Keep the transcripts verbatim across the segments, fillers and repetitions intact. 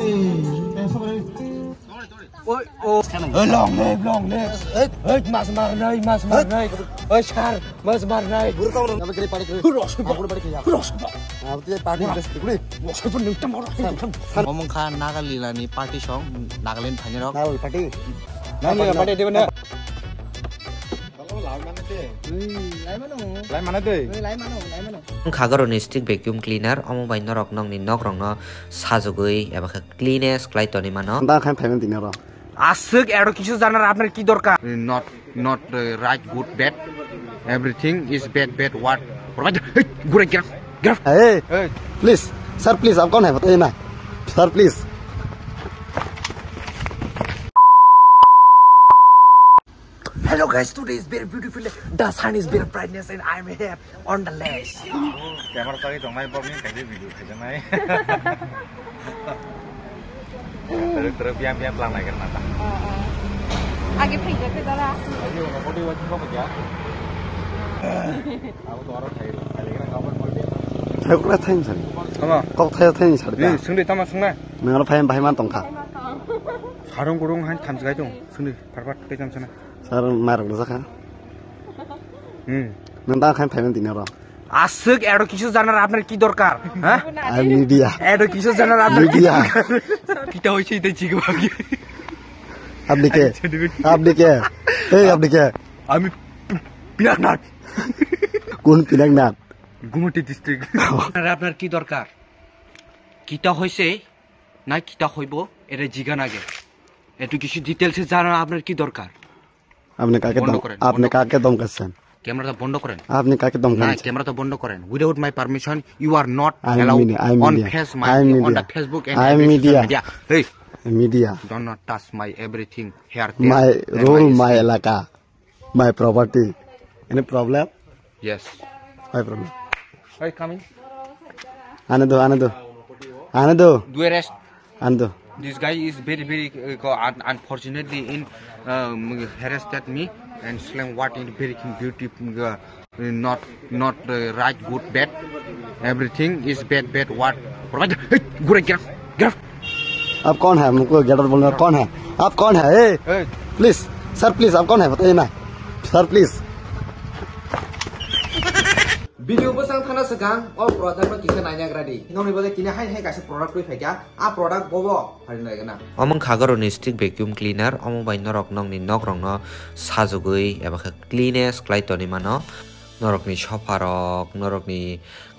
Oi, oh. Long live, long live. Hey, mas marnai, mas marnai. Oi, sir, mas marnai. Omong kha Naga Lila ni party song, Nagaland phainai rok. Naga Lila party, debo na? Lai mano. Lai mano de. Lai mano, lai mano. Wngkha Garo ni stick vacuum cleaner, omo bai norok nokni nok rok no sajagwi eba khe cleanest khlai toni mano. Da khan phaimani tini oro. Aswk ero kisu janar apnar ki dorkar? Not, not, uh, right, good, bad. Everything is bad, bad, what? Hey, gura, get off, get off. Hey, hey, please, sir, please, aap kaun hai, bataiye na. Sir, please. Hello guys, today is very beautiful day. The sun is very brightness and I'm here on the lake. Camera tagwi tongnai borokni kaisa video khaijaknai. Terus terus biang biang pelang lagi nata. Agi phaijak khe dara. Agi ono body watch ko baja. Aku tuh orang thai thai lagi na kabar body. Thai kok thai sari. Tama. Kok thai thai sari. Ni sungdi tama sungna. Nang aro phai bahai man tongkha. Sarung kurung han thamsgai tong. Sungdi. Parbat tei jam sana. Sir, marok rwjak kha. Hmm. Nang da khain phaiman tini oro. Aswk ero kisu janar apnar ki dorkar? Ha? Ai media. Ero kisu janar apnar ki media. Kita hoise ita jigo bagi. Apni ke? Apni ke? Hey, apni ke? Ami Pinaknath. Kun Pinaknath? Gumoti district. Apnar ki dorkar? Kita hoise na kita hoibo ere jigan age. Etu kisu details e jana apnar ki dorkar? আপনি কাকে বন্ধ ধম-, করেন, আপনি বন্ধ করেন। কাকে ধমকাচ্ছেন? ক্যামেরাটা বন্ধ করেন। আপনি কাকে না, ধমকাচ্ছেন? ক্যামেরাটা বন্ধ করেন। Without my permission, you are not allowed on face my, on the Facebook and every social media. Hey, media. Do not touch my everything here, there, and my skin. My rule, my elaka, my property. Any problem? Yes. My problem. Hey, come in. Anado, anado. Anado. Do a rest. Ando. This guy is very, very, uh, co-, un-, unfortunately in, um, harassed me and slam what in very beautiful, uh, not, not, uh, right, good, bad. Everything is bad, bad, what? Hey, gura, get off, get off. आप कौन है? हमको get out बोलना कौन है? आप कौन है? ए, ए। Please, sir, please, आप कौन है? बताइए ना। Sir, please. Video bwsang thana swkang o product no kisa naina gra di. Nokni bagwi tini hai hai kaisa product twi phaikha. A product bobo phaina nai gana. Omo wngkha Garo ni stick vacuum cleaner, omo bai norok nokni nok rok no sajagwi eba khe cleanest khlai toni mano. Norok ni sofa rok, norok ni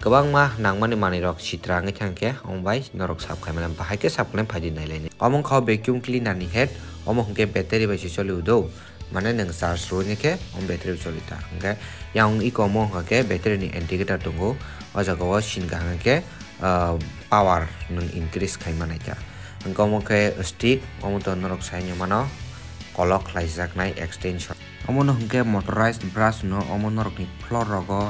kwbangma nangmani manwi rok sitra wngwi thang khe, omo bai norok sap khai mano, bahai khe sap khai phai di nai lai ni. Omo wngkha o vacuum cleaner ni head, omo hwnkhe battery bai se choli o do. Mane nwng charge rwini khe omo battery choli ta. Hwnkhe yang iko omo hwnkha khe battery ni indicator tongo. O jaga o sin kaham khe, ah, power nwng increase khai manai kha. Hwnkhe omo khe stick, omo to norok sai mano kolok khlaijaknai extension. Omo no hwnkhe motorized brush no omo norok ni floor rogo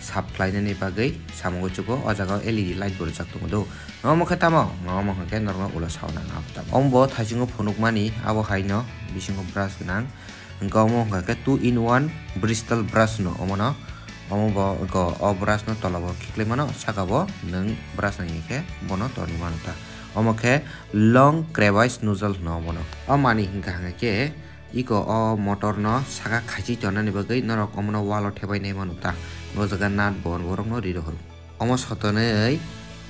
sap khlainani bagwi samungo chugo. O jaga o L E D light bo rijak tongo do. Omo khe tamo, omo hwnkhe norokno ulo sauna nang. Omo bo thaichungo phunukmani, abo haino bisingo brush gwnang. Hwnkhe omo hwnkha khe two in one bristle brush no omo no. Omo bo go o brush no tola bo khiklai mano, saka bo nwng brush nang khe bono torwi mano ta. Omo khe long crevice nozzle hwno omo no. O mani hwnkha hwnkhe iko o motor no saka khaichi tonani bagwi norok omo no wall o thepai nai mano ta. O jaga nut bo borok no ri rohor. Omo sotonwi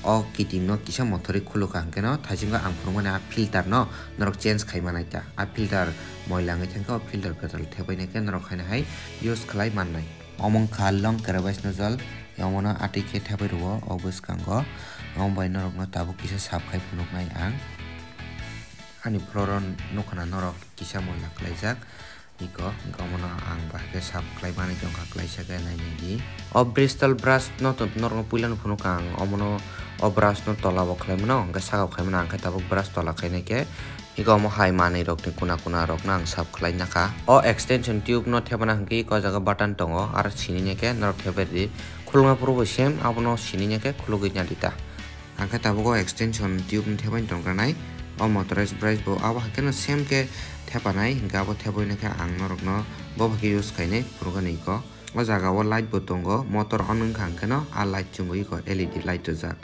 o kiting no kisa mothorwi khulukha hwnkhe no thaichungo ang phunukmani a filter no norok change khai manai ta. A filter moila wngwi thangkhe o filter kwtal thepai nai khe norok haino hai use khlai mannai. Omo wngkha long crevice nozzle, omo no atwi khe thepai rwo o bwskango. Omo bai norok no tabuk kisa sap khai phunuknai ang. Ani floor o nukha na norok kisa moila khlaijak. Iko, hwnkhe omono ang bahai khe sap khlai manwi tongkha, klaisa khe nainai di. O bristle brush no to norokno puilano phunukha ang, omono o brush no tola bo khlai mano, hwnkhe saka bo khlai mano, ang khe tabuk brush tola khainai khe. Iko omo hai manwi rokni kuna kuna rokno ang sap khlai nakha. O extension tube no thepana hwnkhe iko o jaga button tongo, aro sini nai khe norok thepai di. Khulukna phuru bo same, abono sini nai khe khulugwi nadi ta. Ang khe tabuk o extension tube ni thepai tongkha nai. O motorized brush bo abo hai kheno same khe thepanai, hwnkhe abo thepai nai khe ang norokno bo bai khe use khainai phunukgani iko. O jaga o light bo tongo, motor on wngkha hwnkhe no a light chwngwi iko L E D light rijak.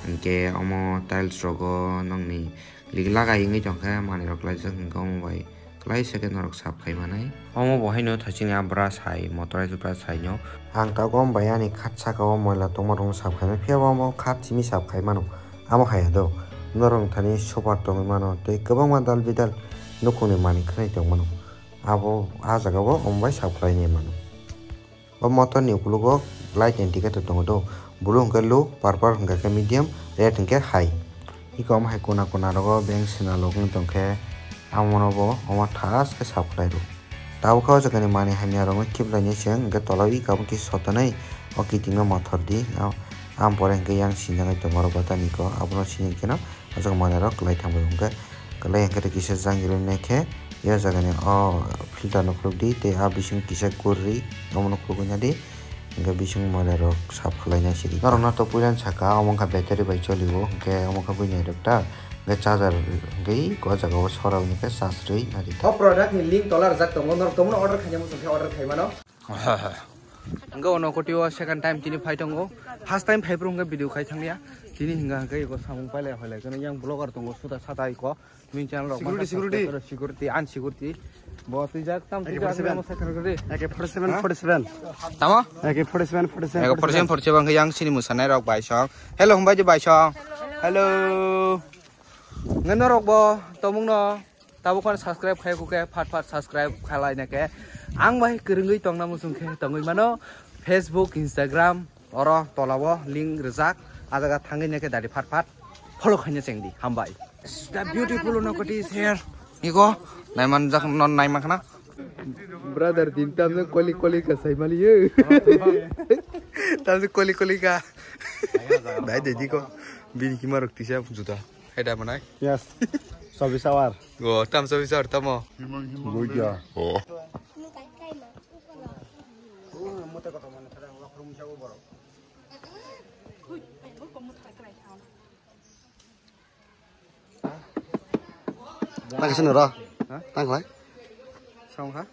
Hwnkhe omo tiles rogo nokni Lig lagai wngwi tongkha, manwi rok klaijak hwnkhe omo bai klaisa khe norok sap khai manai. Omo bo haino thachini a brush hai, motorized brush hai no. Ang tabuk omo bai ani khat saka o moila tongma rokno sap khai mano, phiya bo omo khat simi sap khai mano. Amo hai do, norok thani super tongwi mano tei kwbangma dal bidal nukhungni manwi khwnwi tong mano. Abo a jaga o omo bai sap khlainai mano. O motor ni ukologo light indicator tongo do. Blue hwnkhe low, purple hwnkhe khe medium, red hwnkhe high. Iko omo hai kuna kuna rogo bank swnalogwi tongkhe, amono bo omo thash khe sap khlai rw. Tabukhe o jagani manwi hamya rokno khiplainai chwng hwnkhe tola o iko omo khe sotonwi o kitingno mothor di. Am pore hwnkhe yang sinjagwi tongo oro gotani iko abono sini kheno. O jaga manwi rok kwlai thangbai hwnkhe, kwlai hwnkhe tei kisa jang rwui nai khe, o jaga ni o filter no khuluk di tei a bising kisa guri omo no khuluk na di, hwnkhe bising manwi rok sap khlai nai sidi. Norok no to puila saka omo wngkha battery bai choli o, hwnkhe omo khe buini adapter, hwnkhe charger hwnkhe o jaga o sora hwnkhe charge rwui nai di. O product ni link tola rijak tongo, norok tomno order khaina muchung khe order khai mano. Hwnkhe ono koti o second time tini phai tongo. First time phai phuru hwnkhe video khai thangya. Tini hwnkha hwnkhe iko samung pailai hoilai kheno yang vlogger tongo suda sata iko. Min channel rok security, mansa security. Subscribe koro, security, unsecurity. Bo twijak tam A K twijak forty seven. Namo sakha kori. A K forty seven, ha? Forty seven. Tamo? A K forty seven, forty seven, A K forty seven, forty seven. Forty seven hwnkhe yang sini mwsanai rok bai song. Hello hwmbai di bai song. Hello. Nge norok bo tomung no. Tabuk phano subscribe khai khe phat phat subscribe khalai na khe ang bai kwrwngwi tongna muchung khe tongwi mano Facebook, Instagram oro tola o link rijak a jaga thangwi na khe dadi phat phat follow khaina chengdi hambai. The beautiful Unokoti is here. Iko naiman jak non naima khana. Brother din tamjak koli koli ka sai mali ye. Tamjak koli koli ka. Dai de diko bini kimarok tisa juta. Hai da manai. Yes. Sobi sawar. Go tam sobi sawar tamo. Goja. Oh. Tang sini ro. Ha? Tang khlai. Song ha?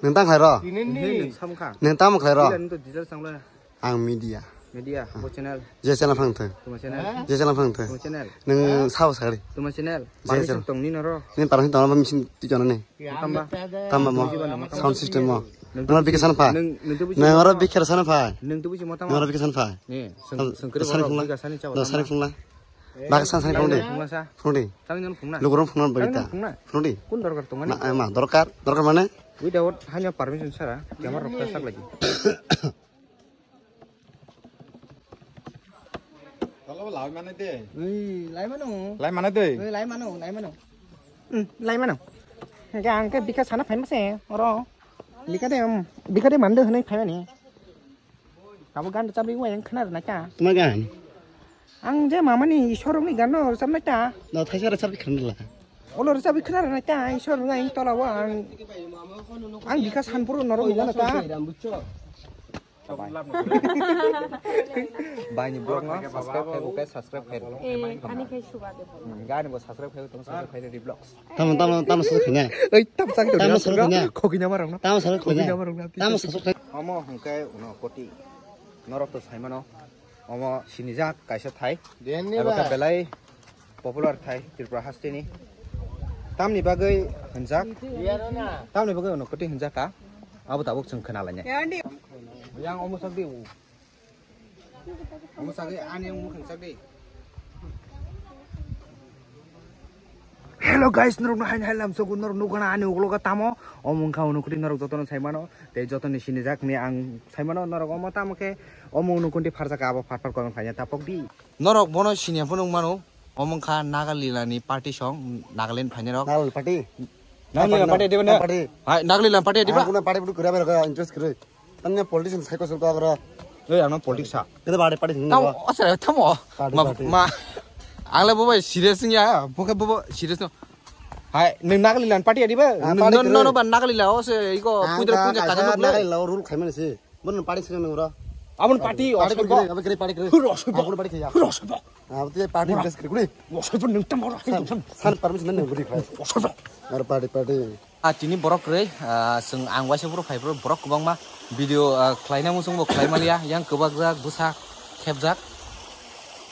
Neng tang khlai ro. Ini nih. Sam kha. Neng tamo khlai ro. Tidak, itu tidak sang lah. Ang media. Media, bo channel. Je channel phang thung. Tuma channel. Je channel phang thung. Tuma channel. Nung sabo sakri. Tuma channel. Je channel. Permission tong ni noro. Ni permission tong ni machine ti jona ni. Tamba. Tamba mo. Sound system mo. Nung oro bikhe sana phai. Nung, nung tu buji. Nung oro bikhe sana phai. Nung tu buji mo tamba. Nung oro bikhe sana phai. Ni, sung, sung kiri sana boro phungla. Bika sani chawa tamba. Sani phungla. Baka sana sani phungdi. Phungla sa. Phungdi. Tami nang phungna. Lugurung phungna bagita. Tami nang phungna. Phungdi. Kun dorkar tong ni? Ma, ma, dorkar. Dorkar mane? Without hanya permission sara, camera rok sak lagi. Tolo lai mane de. Ui, lai mano. Lai mane de. Ui, lai mano, lai mano. Hmm, lai mano. Hingke ang ke bika sana phai mase, oro. Bika de, um, bika de mande hwnwi phai mani. Abo gan rwchapwi uaiyang khna rwna ta. Tuma gan? Ang je mamani Ishwar rokni gan no rwchapnai ta. No thaisa rwchapwi khna rwla. Olo rwchapwi khna rwna ta, Ishwar rwna ing tola o ang. Ang bika san phuru norok nugana ta. Baini vlog no subscribe khai, subscribe khai. Eh, ani khai suba de. Hmm, gani bo subscribe khai, tong subscribe khai di vlogs. Tamo, tamo, tamo subscribe khai na. Oi, tam sak. Tamo subscribe khai na. Khoki nama rang na. Tamo subscribe khai na. Khoki nama rang na. Tamo subscribe khai. Omo hwnkhe uno koti. Norok to sai mano. Omo sinijak kaisa thai. Abo khe belai popular thai Tripura hasteni. Tamni bagwi hwnjak? Tamni bagwi uno koti hwnjak ka? Abo tabuk chwng khna lainai. Yang omo sak di. Omo sak di, ani omo khna sak di. Hello guys, norok no hain hain lamsogo, norok nukgana ani ulo ga tamo. Omo wngkha uno koti norok jotono sai mano. Tei jotoni sinijak ni ang sai mano norok omo tamo khe omo uno koti pharjak abo phar phar kono khaina tapok di. Norok bono siniya phano wng mano. Omo wngkha Nagalila ni party song, Nagaland phainai rok. Nagalila party? Nagalila party diba na? Party. Hai, Nagalila party diba? Aku na party budu kura berok interest kiri. Tanya politician psycho sel kau kara. Oi, ano politics sa. Kita party party sini. Tamo, asal tamo. Party, ma, party. Ma, ang le bobo serious ya, boke bobo serious no. Hai, neng Nagalila party diba? Ah, no, party no, kiri. No, ba Nagalila o se iko puja puja kaisa kaja no. Nagalila rule khaimani si. Bono party sini nang ura. Abon party, party o kiri, abon kiri, party kiri. Hur o sobo. Abon party kiri. Hur o sobo. Ah, tu party dress kiri kuri. O sobo nung tam ora. San, san permission nang kuri khai. O sobo. Ar party, party. Ah, tini borok kwrwi, ah, chwng ang waisa phuru phai phuru borok kwbangma video, ah, khlaina muchung bo khlai maliya, yang kwbakjak, bwsa khepjak.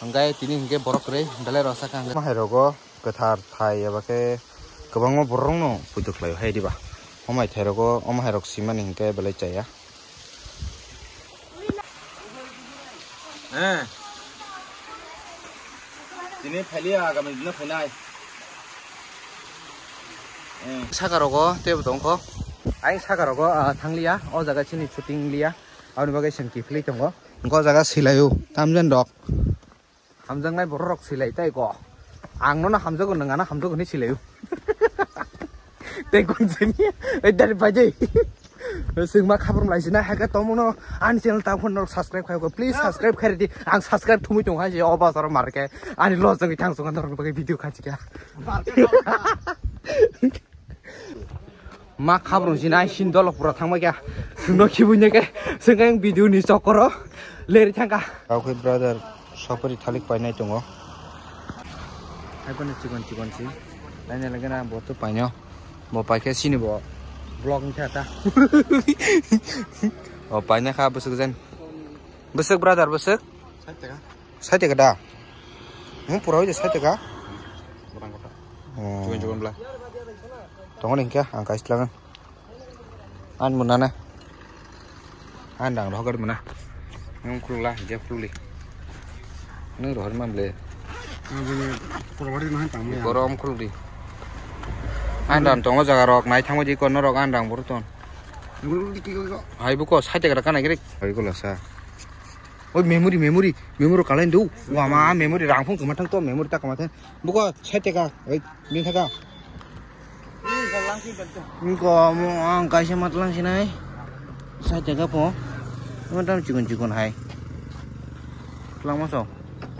Hwnkhe tini hwnkhe borok kwrwi belai rwsa kha hwnkhe. Mahai rogo. Kwthar thai eba khe kwbangma borokno puito khlaio hai diba. Omo hai thairogo, omo hairok simani hinkhe belai chaya. Eh. Tini phailiya, agami dino phainai. Eh. Saka rogo tebo tongkho. Aing saka rogo, ah, thangliya. O jaga chini shooting liya. Aboni bagwi chwng kiphilwi tongo. Hwnkhe o jaga silaio. Tamjani rok. Hamjaknai borok rok silai tai ko. Ang nono hamjago, nwng ano hamjago hinwi silaio. Tei kun sini, ei dari pai dei. Singma khabrum lai sina, hake tomono ani channel ta phone rok subscribe khai ko. Please subscribe khai di. Ang subscribe thumui tong hai se o bazar mar ke. Ani los jangwi thang sungan norok bagwi video khachi kya. Ma khabrung sina ai sin dolok pura thangma kya. Sungno khibui ne ke. Sungkang video ni chokoro. Leri thangka. Tao khe brother, sopori thalik painai tongo. Hai kono chikon chikon si. Laina lagana bo to painyo. Bo paikhe sini bo vlog ni thata. O paina kha bwswk jen. Bwswk brother bwswk? Sait taka. Sait taka da? Hmm, pura hoide sait taka? Borang kota. Oh. Chikon chikon bla. Tongo ni kya ang kaislang. An muna na. An dang rohor muna. Nung khuluk la, je khuluk li. Nung rohor man ble. Aboni korobari no han tang ya. Korom khuluk li. An dang tongo jaga rok, nai thangma di kono rok an dang buru ton. Nung khuluk di ki ko. Hai buko sait taka kana giri. Hai ko la sa. Oi memory, memory, memory kalain do. Wama memory rang phung kama thang to, memory ta kama thang. Buko sait taka. Oi. Bini thaka. Niko mo ang kaisa matlang sinai. Sait taka po. Mo tam chikon chikon hai. Tlang maso.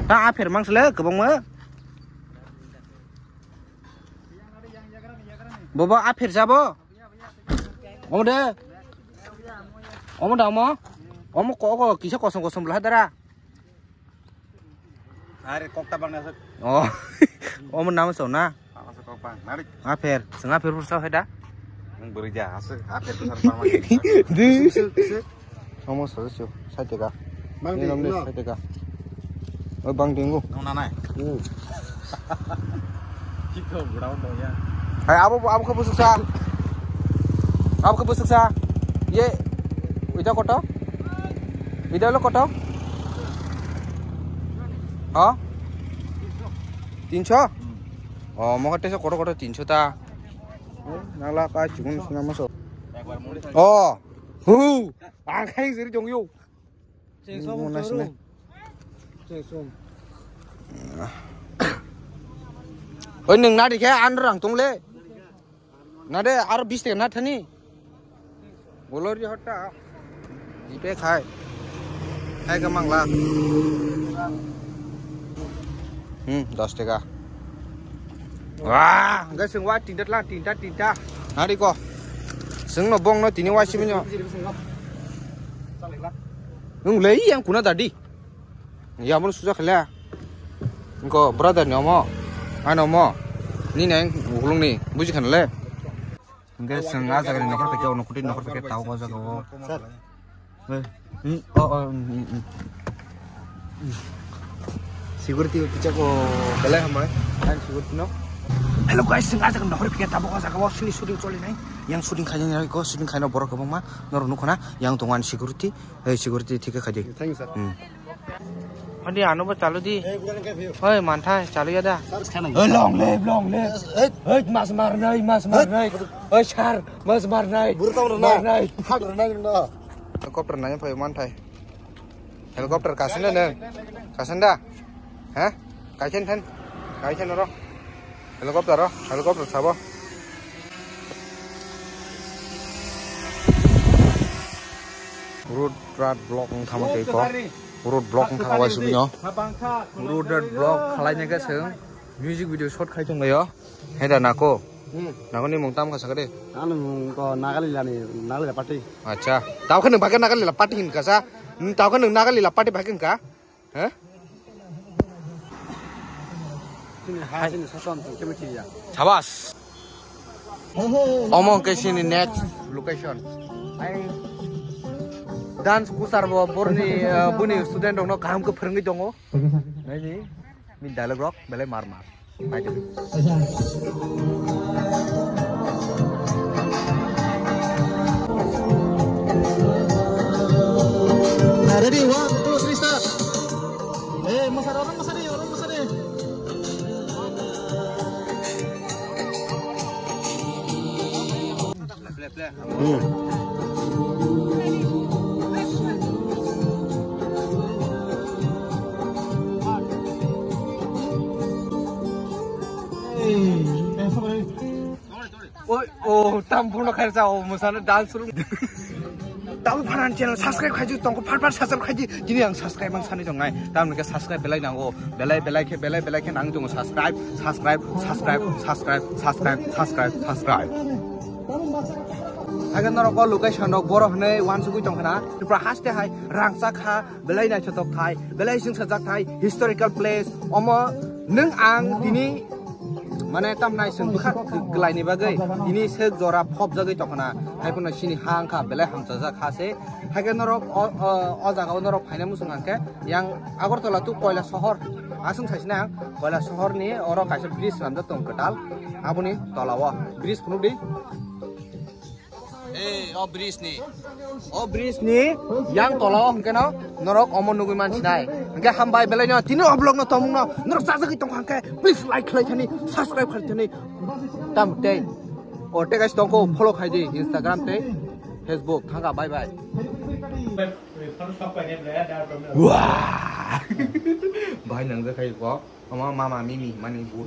Ta apher mang sele kwbangma. Bobo apher jabo. Omo de. Omo da omo. Omo ko ko kisa kosom kosom bla dara. Are kokta bang nasuk. Oh. Omo nama so na? Nama so kok bang. Narik. Apher, seng apher pur sao heda? Nang beri ja, asuk apher pur sao bang. Di. Suk, suk, suk. Omo so so, sait taka. Bang di, no. Sait taka. Oi bang dingu. Nang nanai. Hmm. Chikho budao to ya. Hai abo abo khe bwswk sa. Abo khe bwswk sa. Ye. Ida koto? Ida lo koto? Ha? Tinso? Oh, mo kate so koto koto tinso ta. Nala ka chikon sina maso. Oh. Hu. Ang khai siri jong yo. Chengsom mona choro. Sina. Chengsom. Oi nwng nadi khe an rang tongle. Nade aro bis taka na thani. Bolori hotta. Jipe khai. Khai ka mangla. Hmm, dos taka. Wah, enggak sing wa tinta lah, tinta, tinta. Nadi ko. Sing no bong no tini wa siminyo. Nung lei yang kuna tadi. Ya mo suja khala. Ko brother ni omo. Ano omo. Ni neng ulung ni buji khan le. Hingke seng a jaga ni nokhor pekya, ono kuti nokhor pekya tao o jaga o. Sir. Eh, hmm, oh, oh, hmm, hmm, hmm. Security kicha ko belai hambai. Hai security no. Hello guys, seng a jaga ni nokhor pekya tabo o jaga o sini shooting choli nai. Yang shooting khai nai ko shooting khai no borok kwbangma norok nukho na. Yang tongo ani security. Hey, security thik khe khai di. Thank you, sir. Hmm. Hadi ano bo chalu di. Hey, bukan kayak view. Hoi, manthai, chalu ya da. Sir, sekarang. Hey, long live, long live. Hey, hey, mas marnai, mas marnai. Hey, sir, mas marnai. Buru tau rena. Marnai. Hak rena, rena. Helicopter nanya phai manthai. Helicopter kasenda neng. Kasenda. Hah? Kaisen than. Kaisen oro. Helicopter o, helicopter sabo. Road rat block wng thangma khe ko. Road block wng thangma bai subino. Road rat block khalai nai khe chwng music video shot khai tong laio. Heda nako. Hmm. Nako ni mung tam kha sakade. Ano mung ko Nagalila ni, Nagalila party. Acha. Tao khe nwng bagwi Nagalila party hin kasa. Tao khe nwng Nagalila party bagwi hin ka. He? Chini ha, chini sason, chini chini ya. Sabas. Omo hwnkhe chini next location. Ai dance kusar bo borni, eh, buni student rokno kaham khe phwrwngwi tongo. Naidi, bini dialogue rok belai mar mar. Pai di. Ready, one, two, three, start. Eh, masari, orang masari, orang masari. Oi, o, tam phono khairsa, o, mosano dance room. Tabuk phanan channel subscribe khaidi, tongkho phar phar subscribe khaidi, jini ang subscribe ang sani tongnai, tamni khe subscribe belai nango, belai, belai khe, belai, belai khe nang tongo subscribe, subscribe, subscribe. Age norok o location rok boro hwnwi uansugwi tongkhna, Tripura haste hai rangchak kha, belai naithothok thai, belai chwngsajak thai, historical place, omo nwng ang tini mane tamnai chwng bwkha gwlaini bagwi tini sek jora phobjagwi tongkhna, hai phano chini ha wngkha belai hamchajak ha se, hai khe norok o, o, o jaga o norok phaina muchung hwnkhe yang Agartala tu Koila sohor, aswng saisina ang Koila sohor ni oro kaisa bridge swnamjak tong kwtal, aboni tola o bridge phunuk di. Ei, o bridge ni. O bridge ni yang tola o hwnkhe no norok omo nugwi man sinai. Hwnkhe hambai belai no tini o vlog no tongmung no norok chajagwi tongkha hwnkhe please like khlai thani, subscribe khlai thani. Tam tei. O tei guys tongkho follow khai di Instagram tei Facebook. Thangkha, bye bye. Wah. Bahai nangjakha kok. Omo mama mimi mani bu.